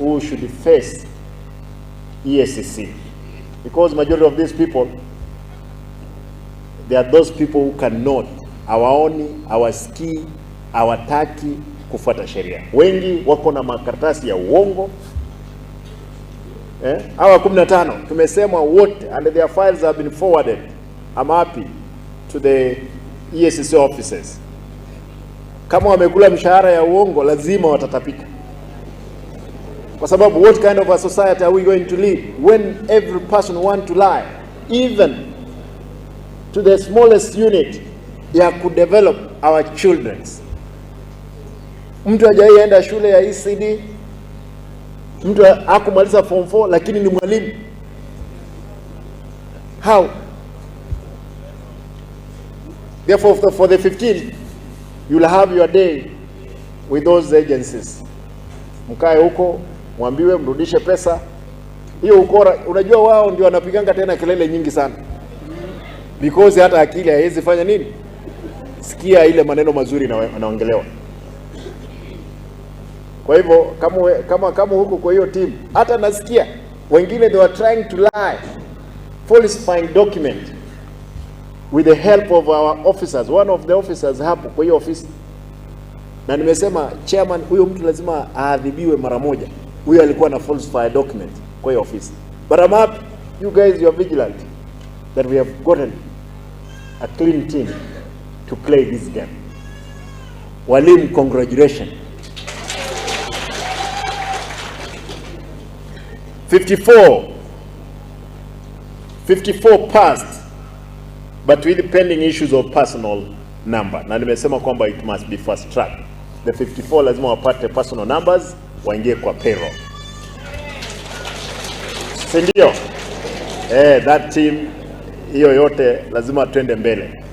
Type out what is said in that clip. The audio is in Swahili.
who should face EACC, because majority of these people, they are those people who cannot, hawaoni, hawasikii, hawataki kufuata sheria. Wengi wako na makaratasi ya uongo. Eh? Hawa 15 tumesema wote, and their files have been forwarded, I'm happy, to the EACC offices. Kama wamekula mshahara ya uongo, lazima watatapika, kwa sababu what kind of a society are we going to live when every person want to lie, even to the smallest unit ya kudevelop our children? Mtu hajaienda shule ya ECD, mtu hakumaliza form 4, lakini ni mwalimu. How? Therefore, for the 15, you'll have your day with those agencies. Mkae huko, mwambiwe mrudishe pesa hiyo. Ukora, unajua wao ndio wanapiganga tena kelele nyingi sana, because hata akili haiwezi fanya nini, sikia ile maneno mazuri na wanaongelewa. Kwa hivyo kama huko kwa hiyo team, hata nasikia wengine, they were trying to lie, falsifying document with the help of our officers, one of the officers hapo kwa hiyo ofisi. Na nimesema, chairman, huyo mtu lazima aadhibiwe mara moja. Huyo alikuwa na falsify document kwa hiyo ofisi. But I'm happy you guys, you are vigilant, that we have gotten a clean team to play this game. Walimu, congratulations. 54 passed, but with pending issues of personal number, na nimesema kwamba it must be fast track. The 54 lazima wapate personal numbers, waingie kwa payroll, si ndio? Eh, that team hiyo yote lazima twende mbele.